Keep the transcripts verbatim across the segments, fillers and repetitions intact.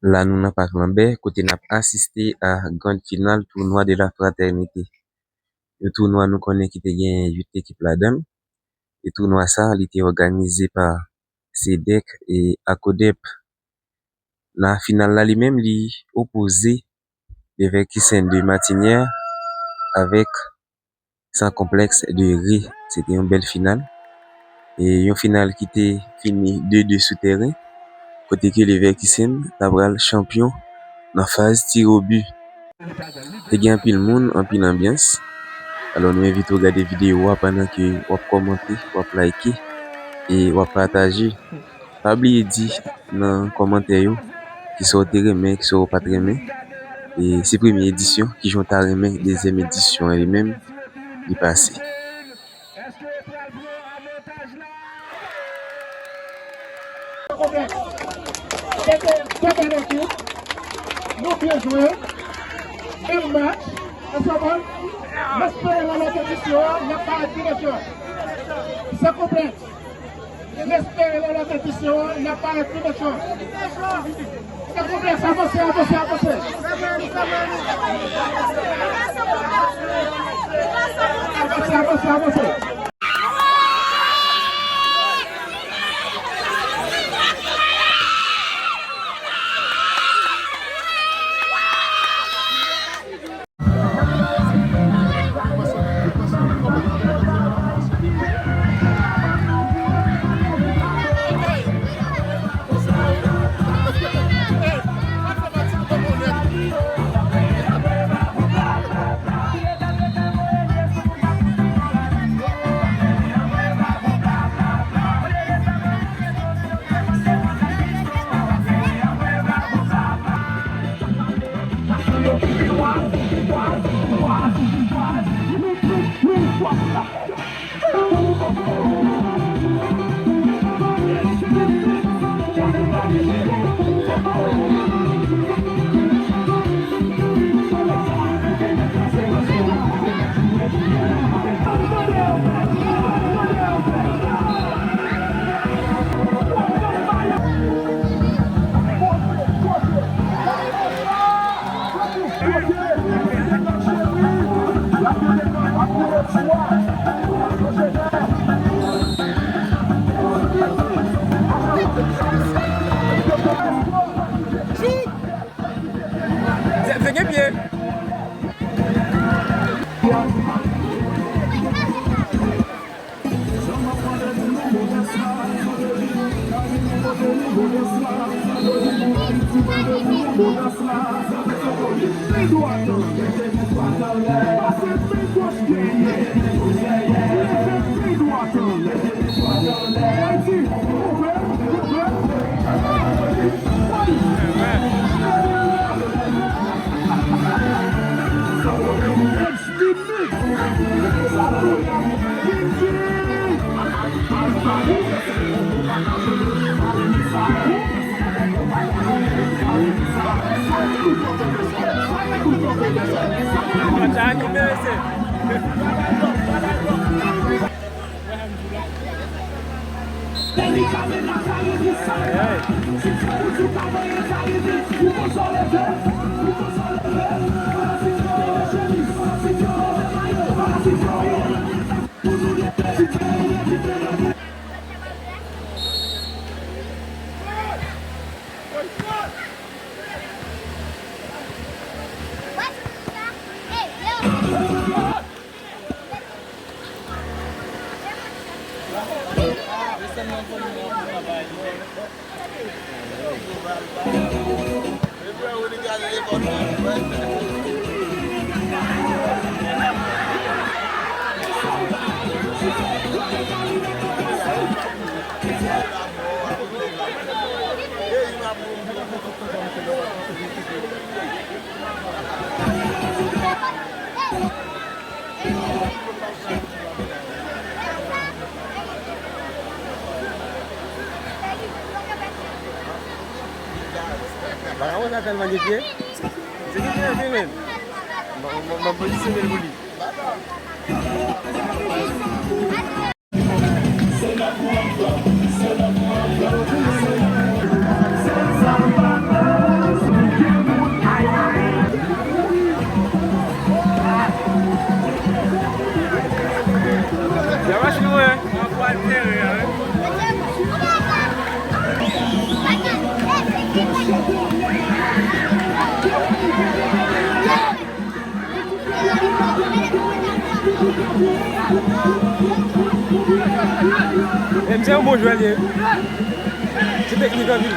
La nou nan Pak Lanbè, kote n ap asiste a grand final tournoi de la fraternité. Yon tournoi nou konnen ki te gen uit ekip ladan l. E tournoi sa, li te òganize pa CEDEC e ACODEP. La final la li menm, li opoze Leverkusen de Matinyè avèk Sans Complexe de Ré. Se te yon bèl final. E yon final ki te fini de de sou tèren, kote ke Leverkusen ta pral chanpyon nan faz tire o bi. Te gen anpil moun, anpil anbyans. Alò, nou envite w gade videyo a pandan ke w ap kòmante, w ap like e w ap pataje. Pa bliye di nan kòmantè yo kisa w te renmen, kisa w pa t renmen. E se premye edisyon, kijan w ta renmen dezyèm edisyon an li menm li pase. Nou byen jwe. Bèl match. Ansanm, respè la konpetisyon an, n ap parèt pi mechan. San konplèks. Respè la konpetisyon an, n ap parèt pi mechan. San konplèks, avanse, avanse, avanse. Avanse, avanse, avanse. Fè gen pye. Baka wè sa tèlman gen pye. Se ki pye pye menm. Mwen, mwen, mwen pozisyone l pou li. E misye yon bon jwè li ye. Se teknik anpil.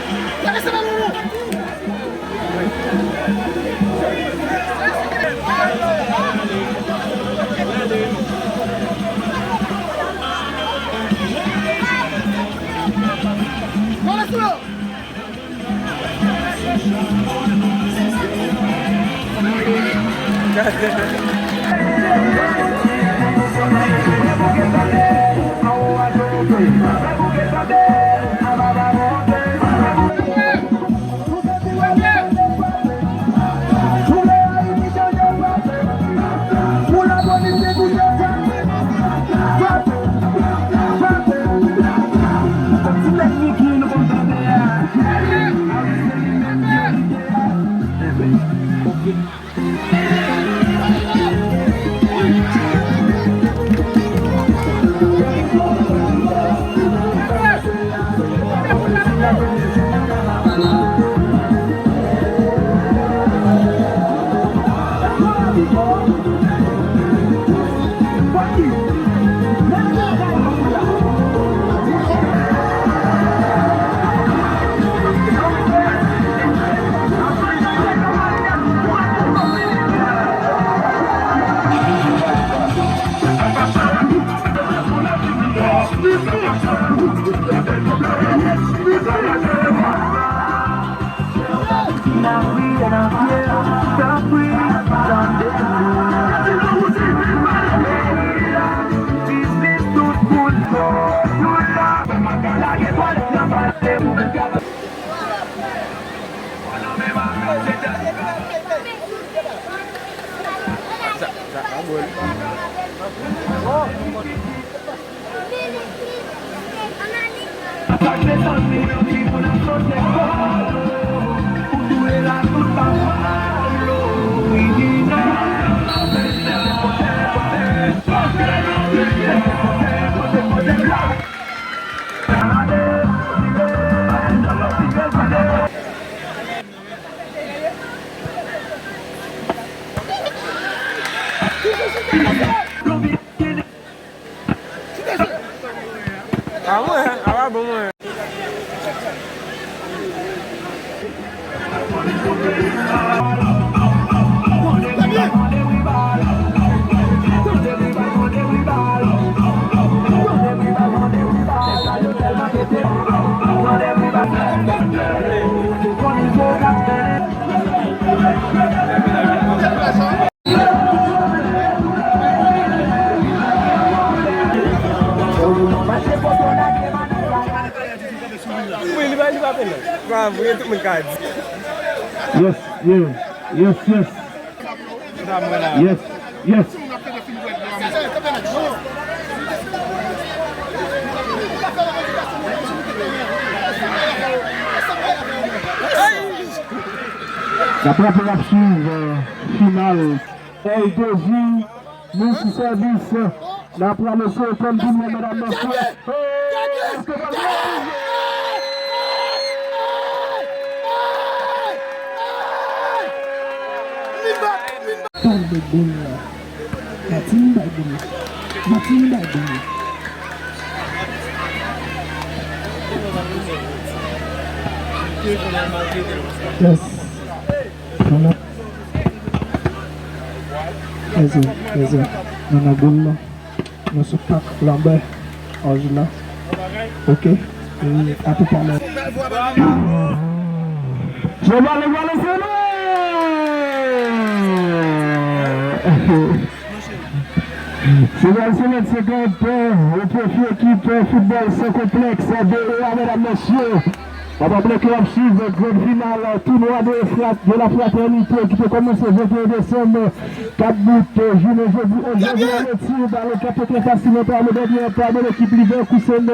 A mwen, a pa bon mwen. Wi, li pa, li pa pena. Pa vre, tout moun ka di. Yes, yeah. Yes, yes. Yes, yes. N ap raple n ap swiv, euh, final L doze, Multi Service. N ap pral eseye tann pou nou, medam, mesye. Èske w pral Pale de bòl la. Martine bay bòl la. Martine bay bòl la. Yes. Voilà. Lèzòm, lèzòm. Nou nan gòl la. Nou sou Pak Lanbè, Anjou la. Ok. E a toutalè. Jovan Levallois, se nou! Jovan Levallois, se nou, o pwofi ekip foutbòl San Konplèks, de a, medam, mesye. Pa bliye ke w ap swiv grand final tournoi de frat-, de la fraternité ki te kòmanse venteyen desanm, kat bout jounen jodi, onz janvye, retire bal, kapte trè fasilman pa le gardien, pa de l'équipe Leverkusen.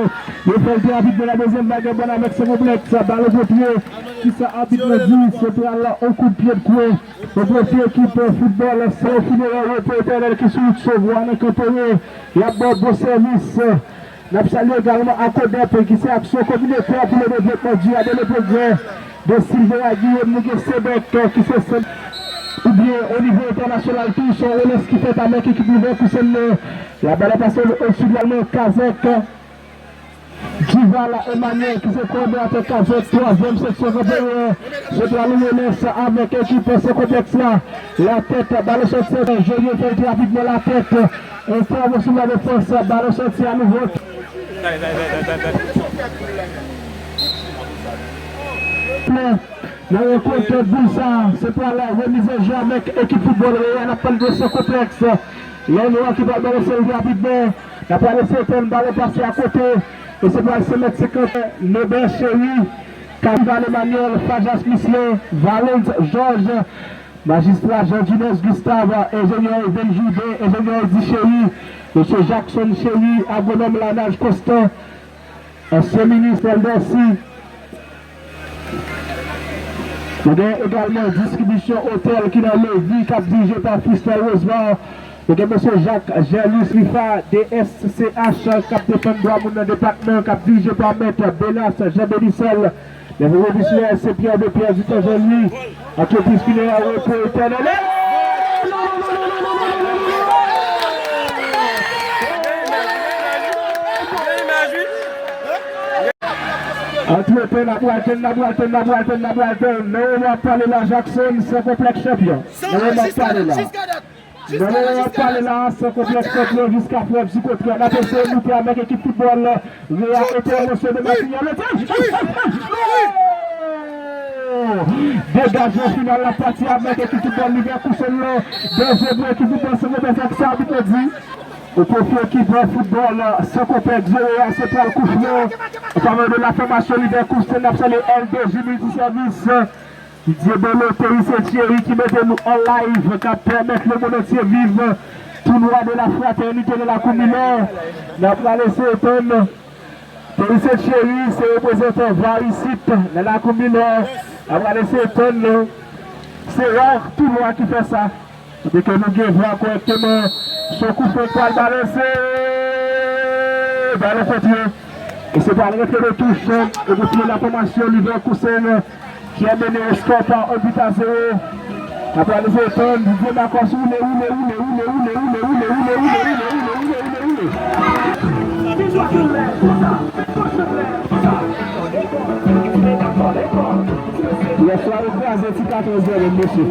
Yo fè l trè rapid nan la dezyèm vag, bòn avèk San Konplèks, bal retire. Kisa abit la di? Se pral yon kout pye de kwen. Yo pwofi ekip foutbòl San Fineran, repè etènèl ki sou wout Sovwa nan Kantonnen. Y ap ba w bon sèvis. N ap salye egalman Akodep, ki se aksyon kominotè pou le devlopman dirab e le pwogrè de Silvera Guillaume, nou gen Sebek, ki se sant. Oubyen o nivo entènasyonal tou, se yon relans ki fèt avèk ekip Livè Kousen nan. Labal ap pase osud la, men Kazèk Duval Emmanuel ki se kowòdinatè Kazèk twazyèm seksyon Kanperen, se pral yon relans avèk ekip San Konplèks la. Latèt, balon sòti, Jojo fè l rapidman latèt. Entèvansyon nan defans, balon sòti anouvo. Nan rankont boul sa, se pral remize jwe avèk ekip foutbòl Reya, n ap pale de San Konplèks. Lè nou an ki pral balanse l rapidman, n ap pral eseye tann balon pase akote, e se pral se mèt senkant, Norbert Chéry, Canival Emmanuel, Fajas Misley, Valens Georges, Majistra Jean Dunès Gustave, enjenyè Evel Joubert, enjenyè Edi Chéry, mesye Jackson Chéry, agwonòm Lanaj Constant, ansyen minis Paul Dorcy. Nou gen egalman distribisyon otèl ki nan Levi k ap dirije pa Fristel Rosemar. Nou gen mesye Jacques Gerlus Rifa, D S C H, k ap defann dwa moun nan depatman, k ap dirije pa mèt Belas Jean Benicel. Lè revolisyoner se Pierre de Pierre Vital Jean Louis, antrepriz Pinera Repo Etènèl. Antretan, n ap pral tann, n ap pral tann, n ap pral tann, n ap pral tann. Nan moman w ap pale la, Jackson, San Konplèks chanpyon. Nan moman w ap pale la. Nan moman w ap pale la, San Konplèks chanpyon jiska prèv di kontrè. N ap eseye moute avèk ekip foutbòl Reya Entèvansyon de Matinye. Degajman final la pati avèk ekip foutbòl Livè Kousen nan. Dèzye bò ekip foutbòl San Konplèks ak sa abit la di. O pwofi ekip foutbòl San Konplèks Reya, se pral koufle an favè de la fòmasyon Livè Kousen. N ap salye L D J Multiservice. Didier Bolo, Teris Thierry ki mete nou an live, k ap pèmèt lemonn antye viv tounwa de la fraternité nan lakou Milè. N ap pral eseye tann Teris Thierry, se reprezantan Var isit nan lakou Milè. N ap pral eseye tann nou. Se ra tounwa ki fè sa. Kote ke nou gen vwa kòrèkteman. Se yon kout pwen k pral balanse. Balon kontre. E se pral rantre nan touch. E pou fini la fòmasyon Livè Kousen ki ap mennen yon skò pa yon bi a zewo. N ap pral eseye tann Didier Marcos woule, woule, woule. Yèswa yo kraze ti katòz zèro, mesye.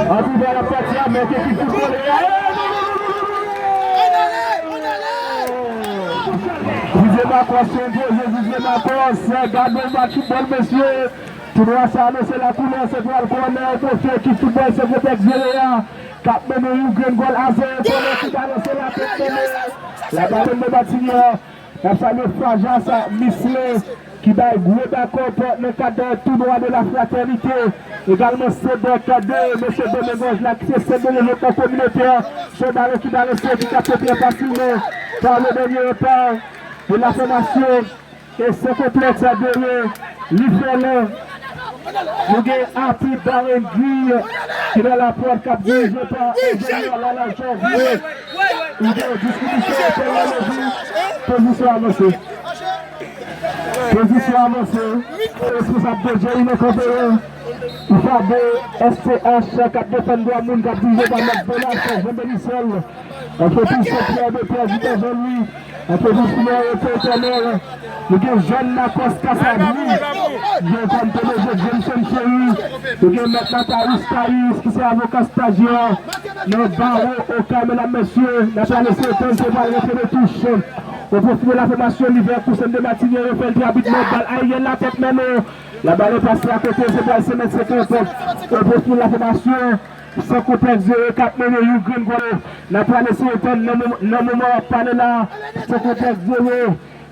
Antouka, n ap pati avèk ekip foutbòl Real. Didier Marcos, Didier Marcos, gade yon match foutbòl, mesye. Tounwa sa anonse lakoulè sentral kònè, pwofi ekip foutbòl San Konplèks Reya, k ap mennen yon grenn gòl a zewo, kònè ki balanse latèt mennen. Labal nan Matinye. N ap salye Fajas Misley ki bay gwo bakòp nan kad tounwa de la fraternité. Egalman Sedek de mesye Domengòj la ki se senbòl devlopman kominotè. Se yon balon ki balanse, ki kapte byen fasilman pa le dènye repa de la fòmasyon. E San Konplèks Dere, li fè lè. Nou gen Happy Barengui ki nan lapòt k ap dirije pa enjenyè Lala Janvier. Li gen distribisyon etènèl nan jou. Pozisyon avanse. Pozisyon avanse. Responsab D J nan kanpe. Ifabo S T H k ap defann dwa moun k ap dirije pa Mèt Belas Jean Benicel. Antrepriz Senpyè de Pyè Vital Jean Louis. Antrepriz Primè Repo Etènèl. Nou gen Jòn Makòs Kasavri. Gen kòm P D G Jameson Chéry. Nou gen Mèt Natayis Tayis ki se avoka estajyè nan bawo Okay, medam, mesye. N ap pral eseye tann se pral rantre nan touch. O pwofi de la fòmasyon Livè Kousen de Matinye, yo fè l trè rapidman. Bal ayeryèn la tèt mennen. Labal pase akote, se pral se mèt senkant. O pwofi de la fòmasyon San Konplèks Dere k ap mennen yon grenn gòl. N ap pral eseye tann nan mo-, nan moman w ap pale la. San Konplèks Dere,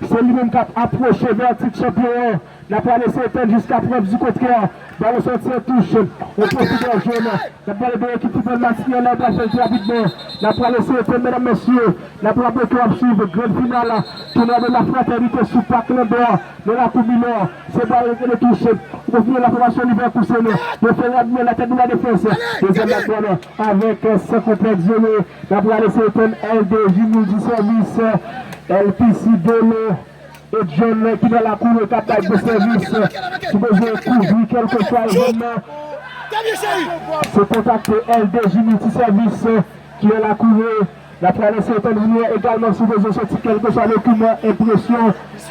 se li menm k ap apwoche vètik chanpyon an. N ap pral eseye tann jiska prèv di kontrè. Balon sòti an touch. O pwofi de jèn. N ap pale de ekip foutbòl Matinye la, pral fè l trè rapidman. N ap pral eseye tann, medam, mesye. N ap raple ke w ap swiv grenn final tounwa de la fraternité sou Pak Landò. Nan lakou Milè, se bal rantre nan touch. Ou konfime la fòmasyon Livè Kousen. Yo fè rapidman latèt de la defans. Dezyèm batman avèk San Konplèks Dere. N ap pral eseye tann L D J Multiservice, L P C Dolo. E John ki nan lakou yo k ap bay bon sèvis. Si w bezwen kouvri kèlkeswa evènman, se kontakte L D J Multi Service ki nan lakou yo. N ap fè anonse etan vini an egalman, si w bezwen sòti kèlkeswa dokiman, enpresyon,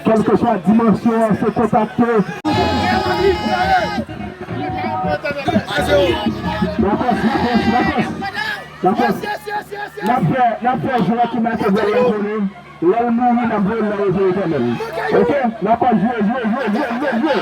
kèlkeswa dimansyon an, se kontakte. Lapòs, lapòs, lapòs, lapòs. N ap fè, n ap fè Joakim ak Ezel la konnen. Lè l mouri, n ap voye l nan repo etènèl. Oke? N ap pral jwe, jwe, jwe.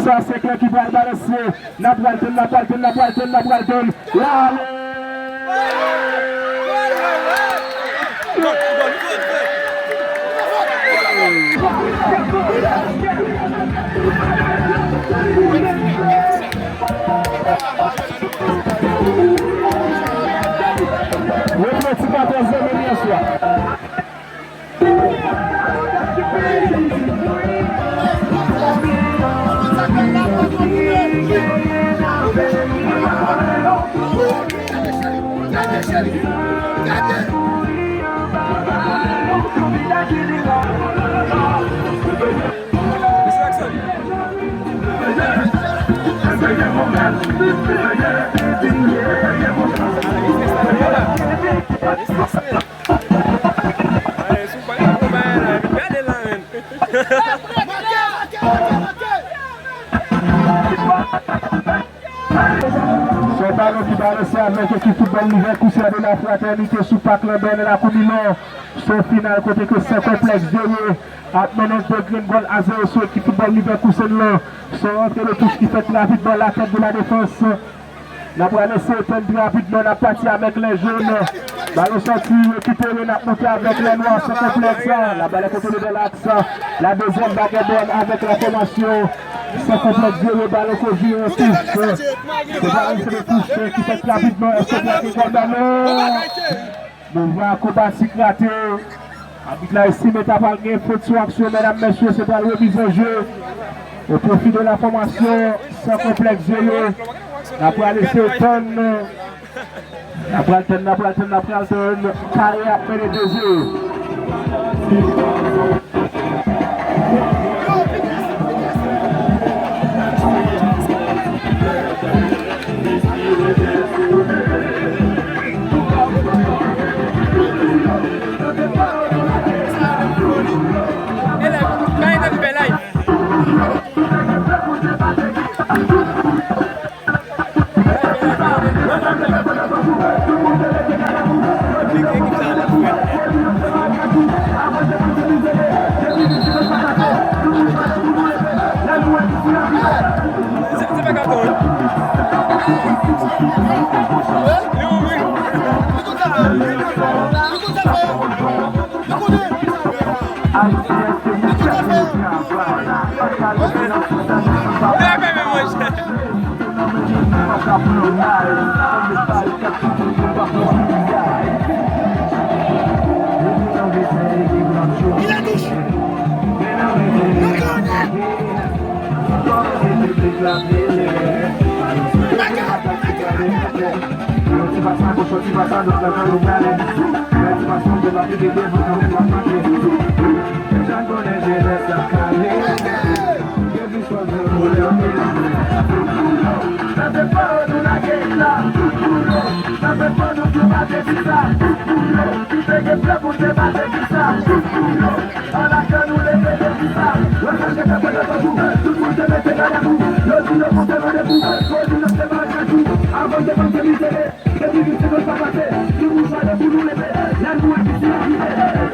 Sa se kè ki pral balanse. N ap pral tann, n ap pral tann, n ap pral tann, n ap pral tann. Lale! Reflechi katòz nan men li aswè. Se yon balon ki balanse avèk ekip foutbòl Livè Kousen de la Fraternité sou pak Lanbè nan lakou Milon. Se yon final kote ke San Konplèks de ye ap mennen de grenn gòl a zewo sou ekip foutbòl Livè Kousen lan. Se yon rantre de touch ki fèt rapidman, la tèt de la defans. N ap pral lese etann rapidman, n ap pati avèk lè jòn. Balon sòti, rekipere, n ap monte avèk lè nwa, San Konplèks. La balle est contrôlée dans l'axe. La deuxième balle est bonne avec la formation San Konplèks zewo, balon ko vire an touch. Se balon se de touch ki fèt rapidman. Èske pral gen gòl? Non. Mouvman akrobatik rate. Abit la estime ta pral gen fot sou aksyon, medam, mesye, se pral remiz an je. O pwofi de la fòmasyon San Konplèks zewo. N ap pral lese tann. N ap pral tann, n ap pral tann, n ap pral tann. Kare ap mennen de zewo.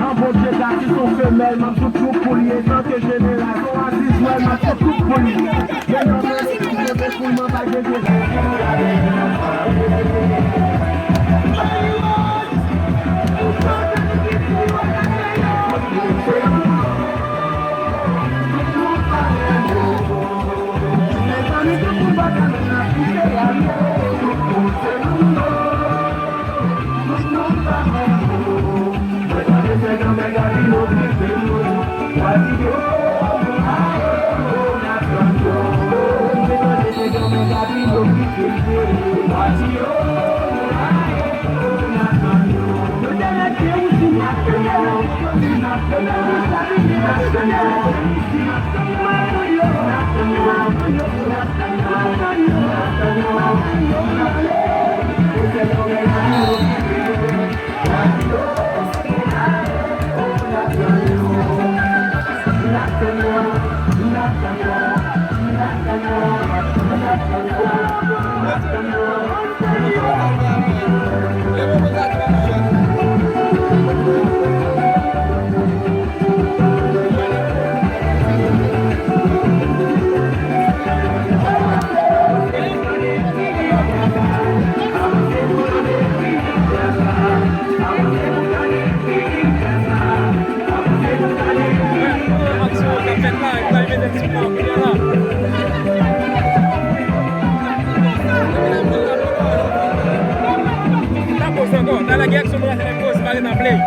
An Bondye, Dati se yon femèl, manm tout twoup pou l ye, nan ke jeneral, se yon atis, jwè Aksyon k ap fèt la, yo pral mete ti kò kounye a la. Pa poze ankò, ta lage aksyon pou l ap fè poze, pa ret ap play.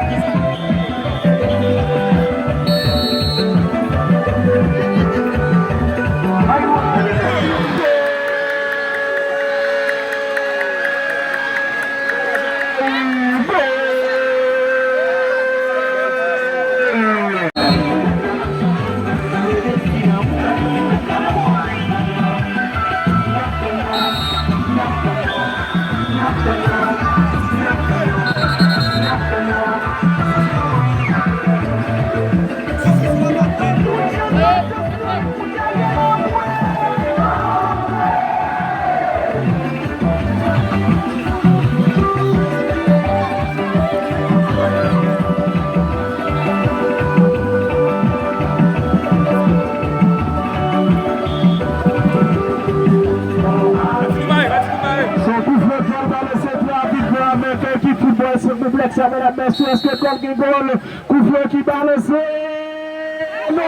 Se koufle k pral balanse trapikman avèk ekip foutbòl Senk Konplèks la, medam, mesye, èske kòk gen gòl? Koufle ki balanse. Non!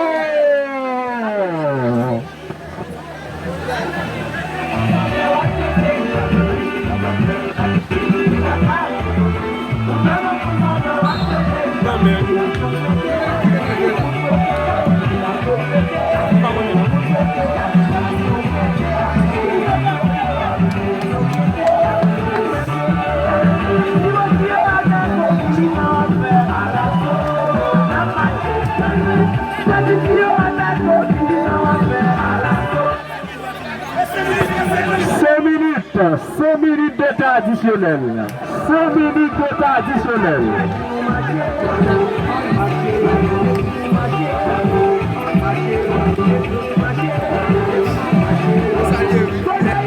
Senk minit, senk minit de tan adisyonèl. Senk minit de tan adisyonèl.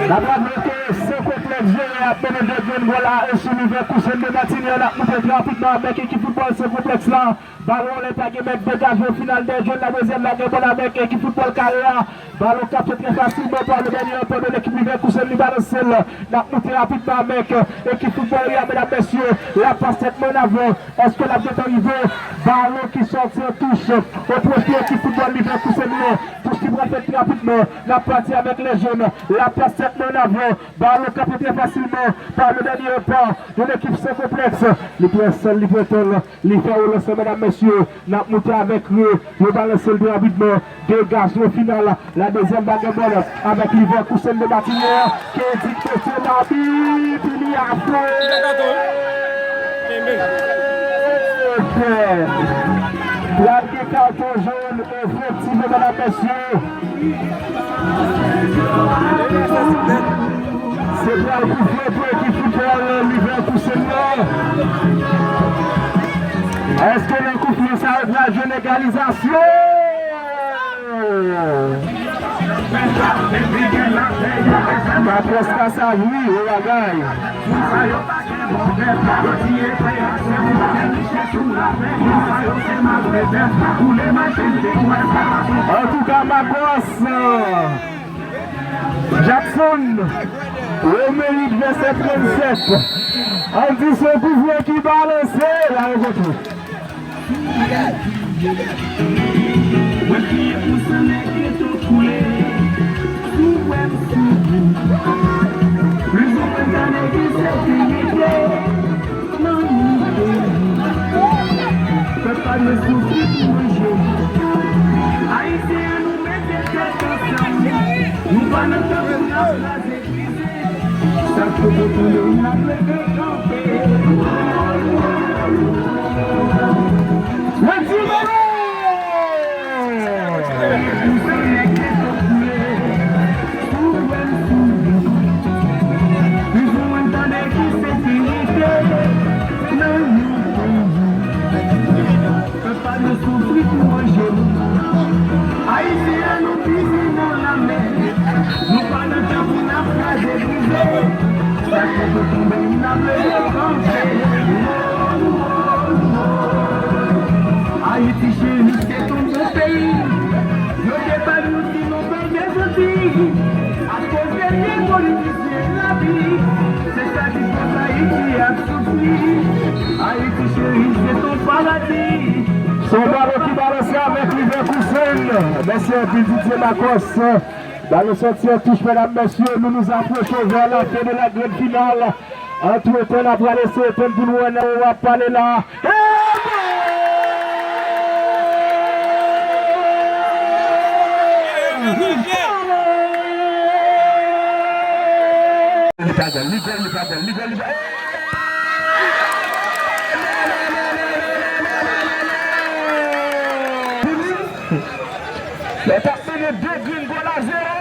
N ap raple ke Senk Konplèks Jere ap mennen de grenn gòl a Esou Livèkousen de Matinye. N ap moute rapidman avèk ekip foutbòl Senk Konplèks la. Balon anlè, pa gen mèt, degaje o final dèyè zòn la, dezyèm la gen bòl avèk ekip foutbòl Kare a. Balon kapte trè fasilman pa le dènye pa de lekip Livèkousen, li balanse l. N ap moute rapidman avèk ekip foutbòl Real, medam, mesye. La pas sètman an avan. Èske l ap gentan rive? Balon ki sòti an touch. O pwofit ekip foutbòl Livèkousen nan. Touch ki pral fèt rapidman. N ap pati avèk lè jòn. La pas sètman an avan. Balon kapte trè fasilman pa le dènye pa de lekip Senk Konplèks. Li pran san l, li pran tan l. Li fè yo lanse, medam, mesye, n ap moute avèk yo. Yo balanse l byen rapidman. Degajman final. La dezyèm bagay bòl avèk Livèkousen de Matinye. Kendik mesye David, li afwe. Pral gen katon jòn, efektivman, medam, mesye. Se pral koufle pou ekip foutbòl Livèkousen nan. Èske nan koufle sa yo pral jwenn egalizasyon? Makòs Kasav wi, gwo bagay. Antouka, Makòs, Jackson, Romerid vèsè trannsèt. Ann di se kouvè ki balanse, la yo kontre. Mwen kriye pou san nèg geto koule. Si w wè m soufri, plizoumwen tande ki sekirite nan nou peyi. Pèp pa dwe soufri pou manje. Ayisyen an, nou mete tèt ansanm. Nou pa nan tan pou n ap kraze. Sa k poko tonbe, n ap leve kanpe. Let's go! Pèp pa dwe soufri pou manje nou. Ayisyen an, nou viv nan lanmè. Nou pa nan tan pou n ap kraze brize. Sa k poko tonbe, n ap leve kanpe. Ayiti cheri, se yon bon peyi. Yo te ba nou ti non bèl de Zantiy. Akoz de vye politisyen. Se sa ki fè Ayiti ap soufri. Ayiti cheri, se ton paradi. Se yon balon ki balanse avèk Liver Kousen. Mèsi anpil, Didier Makòs. Balon sòti an touch, medam, mesye. Nous nous approchons vers la fin de la grande finale entre Etèn. N ap pral eseye tann pou nou wè nan w ap pale la. Li pa gòl, li gòl, li pa gòl, li gòl, li pa. Yo t ap mennen de grenn gòl a zewo.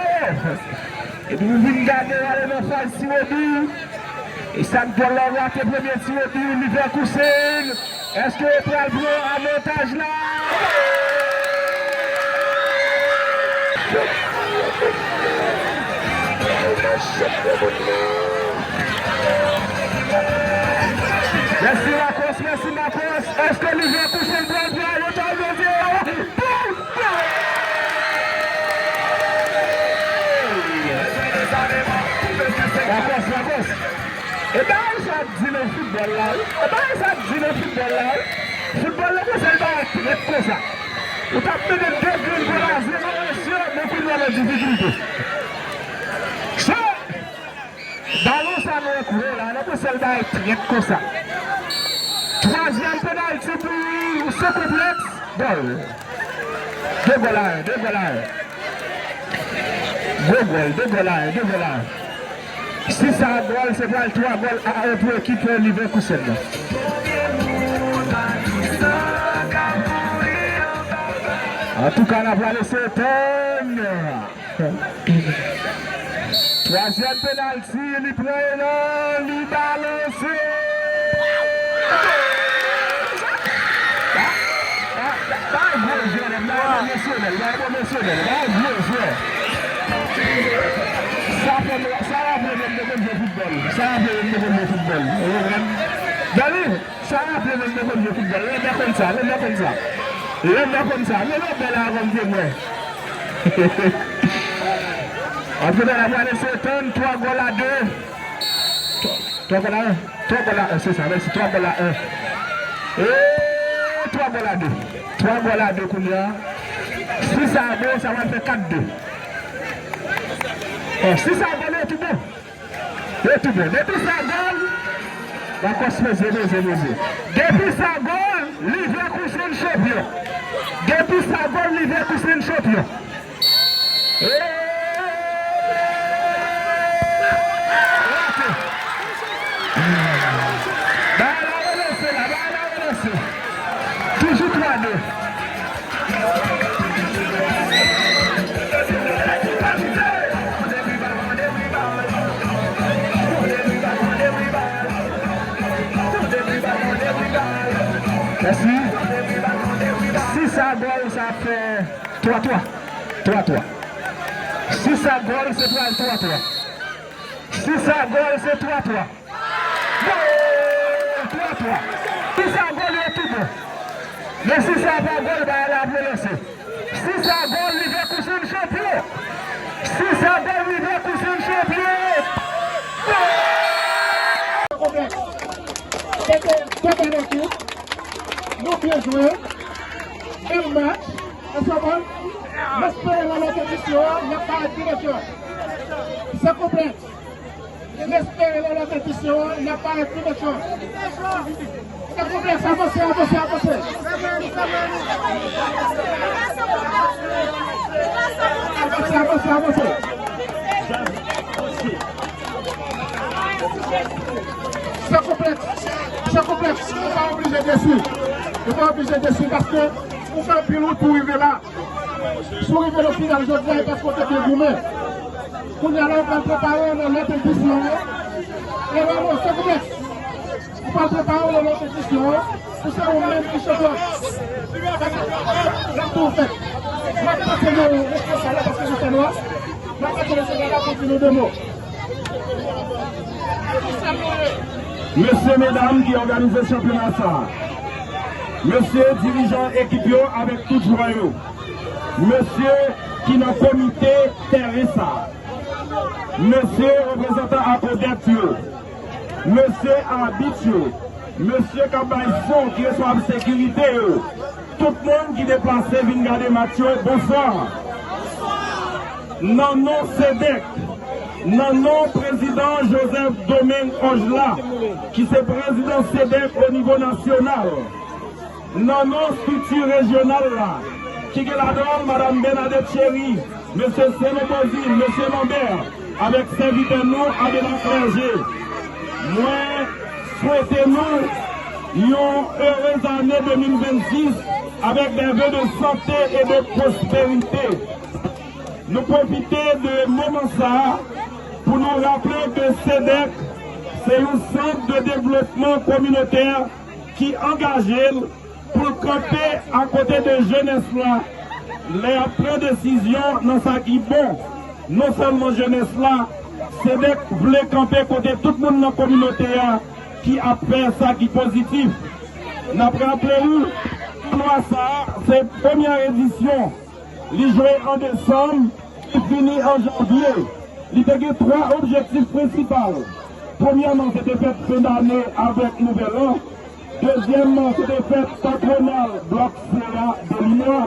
Epi nou vin gade ale nan faz tiro di. E sa k dwòl la, rate premye tiro di Liver Kousen. Èske yo pral pran avantaj la? Mèsi Makòs, mèsi Makòs. Èske Liver Kousen pral pran avantaj jodi a? Makòs, Makòs. E bagay sa ap di nan foutbòl la, wi. E bagay sa ap di nan foutbòl la, wi. Foutbòl la, kòman l pa trèt konsa? Ou t ap mennen de grenn gòl a zewo, mesye, men kounye a nan difikilte. Se balon sa nou wè kouri la, nan kòman l pa trèt konsa? Twazyèm penalti pou San Konplèks. Gòl. De gòl a en, de gòl a en. Gwo gòl, de gòl a en, de gòl a en. Si sa gòl, se pral twa gòl a en pou ekip Liver Kousen nan. Antouka, n ap pral eseye tann. Twazyèm penalti, li pran elan, li balanse. Pa, pa, pa, pa gwo jwè, nèg la, emosyonèl, la emosyonèl, pa gwo jwè. Sa fè m, sa raple m lè m te konn jwe foutbòl. Sa raple m lè m te konn jwe foutbòl. Ou konprann? Dani, sa raple m lè m te konn jwe foutbòl. Lè m te konn sa, lè m te konn sa. Lè m te konn sa. Men lè w bèl avan m te mwen. Antouka, n ap pral eseye tann twa gòl a de. Twa gòl a en. Twa gòl a en, se sa, mèsi. Twa gòl a en. E twa gòl a de. Twa gòl a de kounye a. Si sa bon, sa va fè kat de. Bon, si sa bon, yo tou bon. Yo tou bon. Depi sa gòl, Makòs poze, poze, poze. Depi sa gòl, Liver Kousen chanpyon. Depi sa gòl, Liver Kousen chanpyon. Bagay la relanse la, bagay la relanse. Toujou twa de. Mèsi. Si sa gòl, sa fè twa twa. Twa twa. Si sa gòl, se pral twa twa. Si sa gòl, se twa twa. Gòl! Twa twa. Si sa gòl, yo tou bon. Men si sa pa gòl, bagay la ap relanse. Si sa gòl, Leverkusen chanpyon. Si sa gòl, Leverkusen chanpyon. Gòl! Sè konplèks. Sè ke, sè ke nou byen jwe. Bèl match. Ansanm, m espere nan lòt edisyon an, n ap parèt pi mechan. Sè konplèks. M espere nan lòt edisyon an, n ap parèt pi mechan. Sè konplèks, avanse, avanse, avanse. Avanse, avanse, avanse. Sè konplèks, sè konplèks, ou pa oblije desi. Ou pa oblije desi paske ou fè anpil wout pou rive la. Si w rive nan final jodi a, e paske w te byen goumen. Kounye a la, ou pral prepare w nan lòt edisyon an. E Ramos, sè konplèks. Ou pral prepare w nan lòt edisyon an. Pou se ou menm ki chanpyon. L ap tou fèt. M ap pase nou responsab la paske nou fè nwa. M ap pase nou responsab la pou di nou de mo. Mesye, medam ki òganize chanpyona sa a, mesye dirijan ekip yo avèk tout jwè yo, mesye ki nan komite tèren sa a, mesye reprezantan Akodèt yo, mesye abit yo, mesye k ap bay son, ki responsav sekirite yo, tout moun ki deplase vin gade match yo, bonswa. Nan non SEDEC, nan non prezidan Joseph Domingue Orgelat, ki se prezidan SEDEC o nivo nasyonal, nan non estrikti rejyonal la, ki gen ladan l Madam Bernadette Chéry, Mesye Seno Bozil, Mesye Lambert, avèk sèvitè nou Abela Clergé, mwen swete nou yon erez ane de mil vennsis avèk dè ve de sante e de pwosperite. Nou pwofite de moman sa a pou nou raple ke SEDEC se yon sant de devlopman kominotè ki angaje l pou l kanpe akote de jenès la lè y ap pran desizyon nan sa ki bon. Non sèlman jenès la, SEDEC vle kanpe kote tout moun nan kominote a ki ap fè sa ki pozitif. N ap raple w, tounwa sa a, se premyè edisyon. Li jwe an desanm, li fini an janvye. Li te gen twa objektif prensipal. Premyèman, se te fèt fen dane avèk nouvèl an. Dezyèmman, se te fèt patwonal blòk C a de Limwa.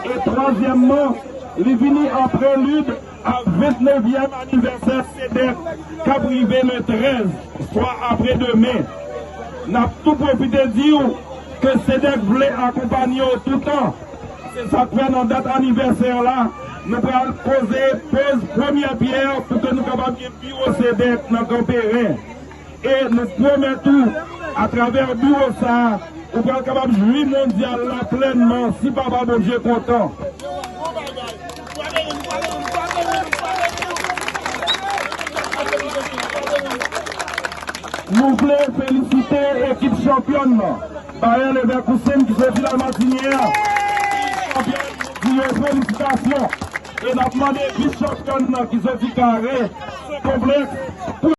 E twazyèmman, li vini an prelid a vennnevyèm anivèsè SEDEC k ap rive le trèz, swa apre demen. N ap tou pwofite di w ke SEDEC vle akonpanye w toutan. Se sa k fè nan dat anivèsè la, nou pral poze poz premyè pyè pou ke nou kapab gen biwo SEDEC nan Kanperen. E nou pwomèt ou, atravè biwo sa a, ou pral kapab jwi mondyal la plènman, si Papa Bondye kontan. Nou vle felisite ekip chanpyòn nan, Bayer Leverkusen, ki soti Lamatinyè. Chanpyòn, di yo felisitasyon. E n ap mande vis chanpyòn nan ki soti Kare, Konplèks,